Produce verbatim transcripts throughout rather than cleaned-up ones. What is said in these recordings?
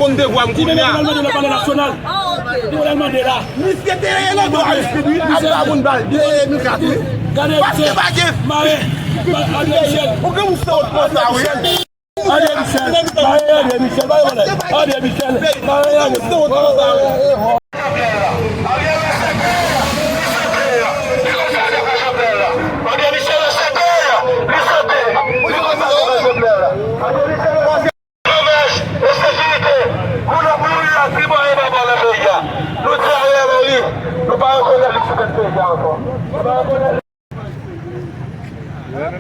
M devwa m kounye a. Li pral mande nan Palè Nasyonal. Li pral mande la. Misye te rele nan do Aristide, wi. Ap ba moun bal. Depi de mil kat, wi. Gade, paske pa gen. Mare. André Michel. Ou gen moun fè wòt konsa, wi. André Michel. Mare André Michel. Mare André Michel. Mare André Michel. André Michel, ensekirite, moun ap mouri lakrimòyen baba nan peyi a. Nou di Ariel Henry, nou pa rekonèt li sou tèt peyi a ankò. Nou pa rekonèt li. Nèg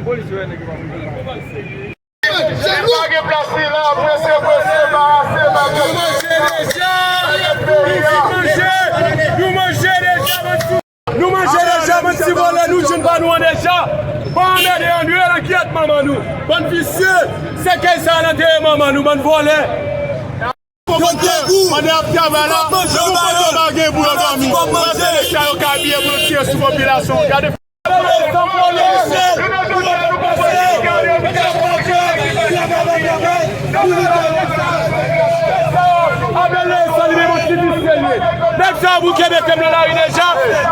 pa gen plas li la, prese, prese, barase, barase. Nou manje deja, nou fin manje, nou manje deja, bann sou. Nou manje deja, bann ti vòlè, nou jwenn pa nou an deja. Pa anmède André nan kiyèt manman nou. Bann visye, sèkèy sa nan dèyè manman nou, bann vòlè. Yo debout. Pandan y ap travay la, nou kontan pa gen pou yo dòmi. Paske deja yo ka abiye pou yo tire sou popilasyon. Gade. Nèg sa yo bouke mete m nan lari deja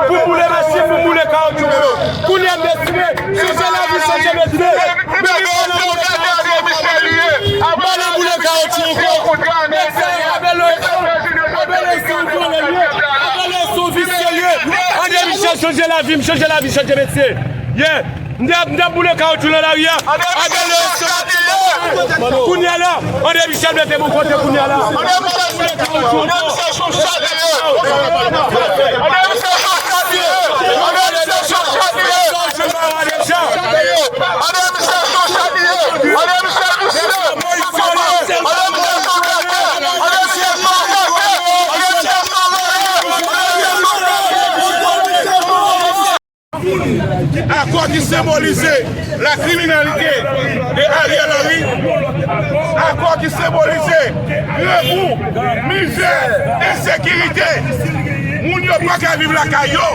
pou boule machin, pou boule kawotchou pou yo. Kounye a m deside, chanje lavi, chanje metye. Mete m nan boule kawotchou ankò. Nèg sa yo, Abel Lorenzo, Abel Lorenzo, Abel Lorenzo, visye l ye. André Michel, chanje lavi m, chanje lavi, chanje metye. Yeah. M t ap, m t ap boule kawotchou nan lari a. Abel Lorenzo. Kounye a la, André Michel mete m yon kote kounye a la. André Michel se yon chat li ye. André Michel se yon chat li ye. André Michel se yon chat li ye. André Michel se yon chat li ye. André Michel visye. André Michel se yon gangstè. André Michel se yon gangstè. André Michel se yon vòlè. André Michel se yon gangstè. Akò ki senbolize lakriminalite de Ariel Henry, akò ki senbolize grangou, mizè, ensekirite, moun yo pa ka viv lakay yo,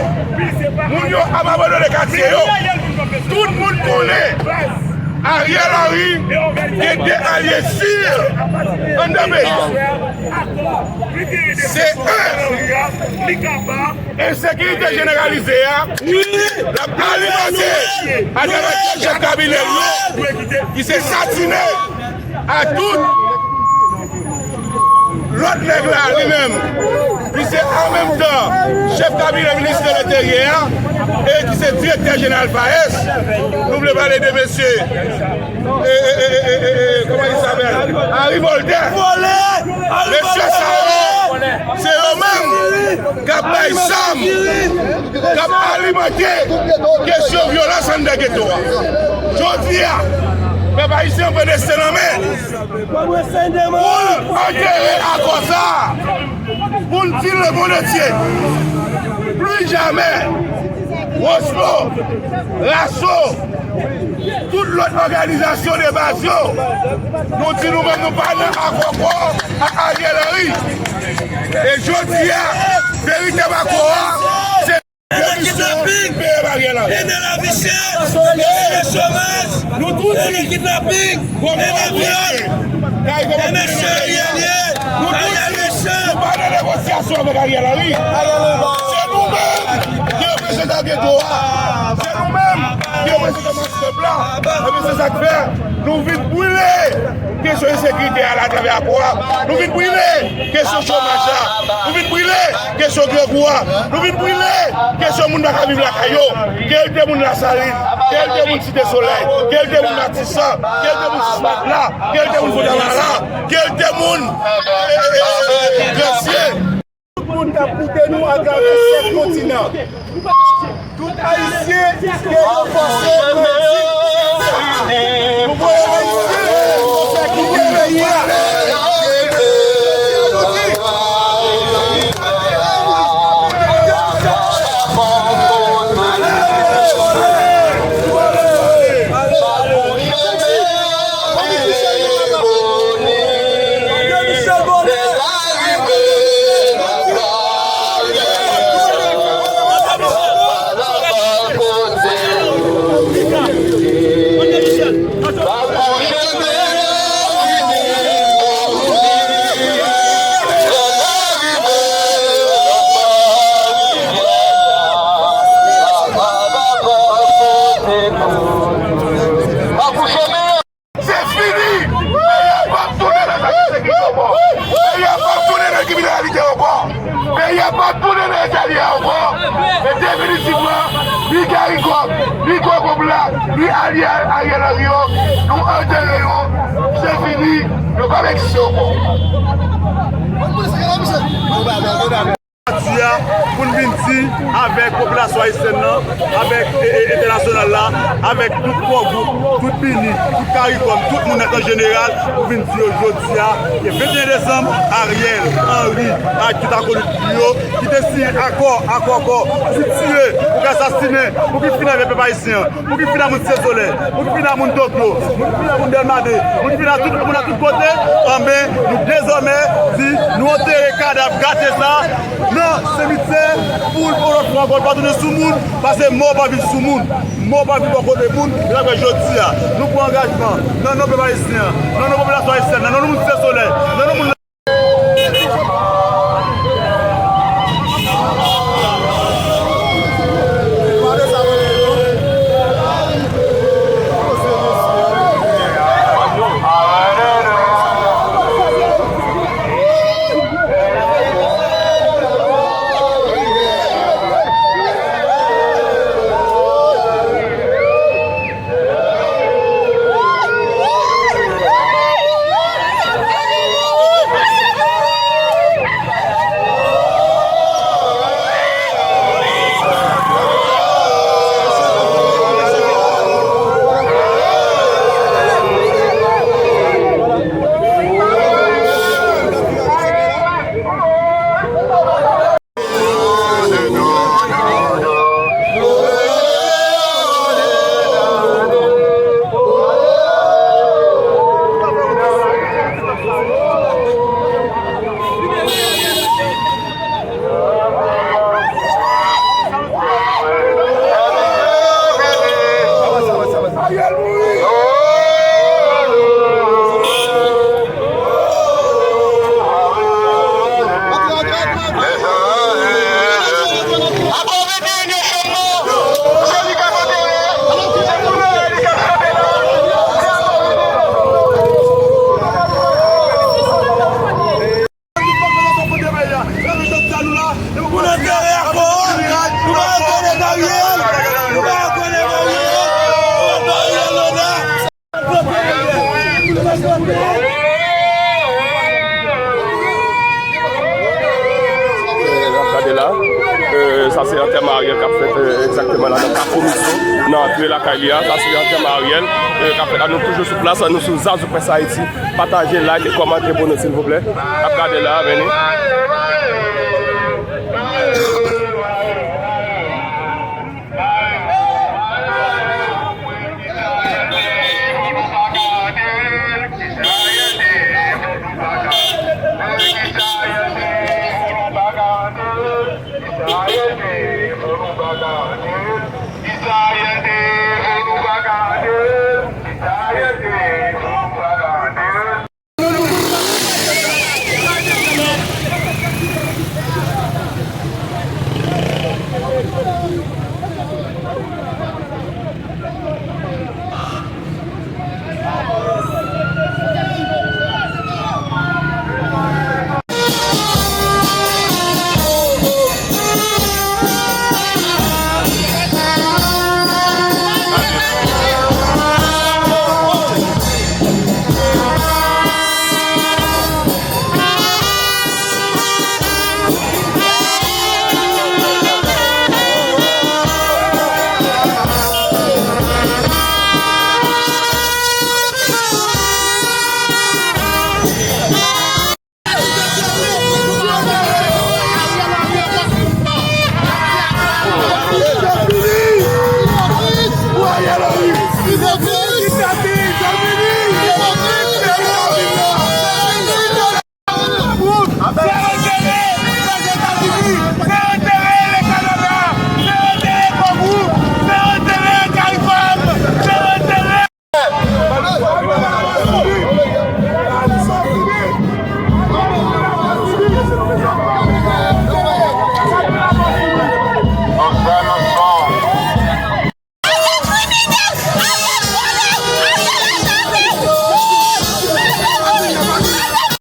moun yo ap abandone katye yo. Tout moun konnen Ariel Henry gen de alye sir anndan peyi. Se ensekirite jeneralize a, l ap alimante atravè chèf kabinè l yo, ki se Satinè, ak tout lòt nèg la, li menm, ki se an menm tan chèf kabinè minis de Lenteryè a, e ki se direktè jeneral FAES. Nou vle pale de mesye e, e, e, e, e, e, comment il s'appelle? Harry Voltaire. Mesye sa yo, se yo menm k ap bay zam, k ap alimante kesyon vyolans anndan geto a. Jodi a, pèp ayisyen an pran desten nan men. Pou n antere akò sa a, pou n di lemonn antye, pli jamè, Wospo, Raso, tout lòt òganizasyon de baz yo, nou di nou menm nou pa nan akò ak Ariel Henry. E jodi a, veritab akò a, se demisyon peye Ariel Henry. Ede lavi chè, ede chomaj, nou tout ede kidnaping, ede vyòl, ede cheri alye, ede mechan. Nou pa nan negosyasyon avèk Ariel Henry. Se nou menm ki reprezantan geto a. Se nou menm ki reprezantan mas pèp la. Ebyen, se sa k fè nou vin brile kesyon ensekirite a la atravè akò a. Nou vin brile kesyon chomaj la. Nou vin brile kesyon grangou a. Nou vin brile kesyon moun pa ka viv lakay yo. Ke l te moun Lasalin, ke l te moun Site Solèy, ke l te moun Matisan, ke l te moun Sis Matla, ke l te moun Fontamara, ke l te moun, e, e, e, e, Gresye. Tout moun k ap koute nou atravè sèt kontinan. Tout Ayisyen ke yo fòse prèdi. Nou voye Ayisyen pou fè kite peyi a. Kriminalite ankò. Peyi a p ap tounen nan eta li ye ankò. E definitivman, ni Caricom, ni Kokob la, ni alye Ariel Henry yo, nou antere yo. Se fini, yo p ap egziste ankò. Pati a, pou n vin di avèk popilasyon ayisyèn nan, avèk, e, e, entènasyonal la, avèk tout Kò Gwoup, tout Bini, tout Caricom, tout moun nèt an jeneral, pou vin di yo jodi a, ke venteyen desanm, Ariel Henry ak tout akolit li yo, ki te siyen akò, akò, akò, pou ki tiye, pou ki asasinen, pou ki fini avèk pèp ayisyen an. Pou ki fini a moun Site Solèy, pou ki fini a moun Tokyo, pou ki fini a moun Dèlma de, pou ki fini a tout moun a tout kote, anben, nou dezòmè di nou antere kadav gate sa nan simityè pou yon lòt fwa ankò l pa tounen sou moun, paske mò pa viv sou moun, mò pa viv bò kote moun, e sa fè jodi a, nou pran angajman, nan non pèp ayisyen an, nan non popilasyon ayisyèn, nan non moun Site Solèy, nan non moun Gade la, e, sa se antèman Ariel k ap fèt, e, egzakteman la nan Kafou Miso, nan antre lakay li a. Sa se antèman Ariel, e, k ap fèt la. Nou toujou sou plas, nou sou Zazou Press Haiti. Pataje, like e kòmante pou nou, silvouplè. N ap gade la, vini.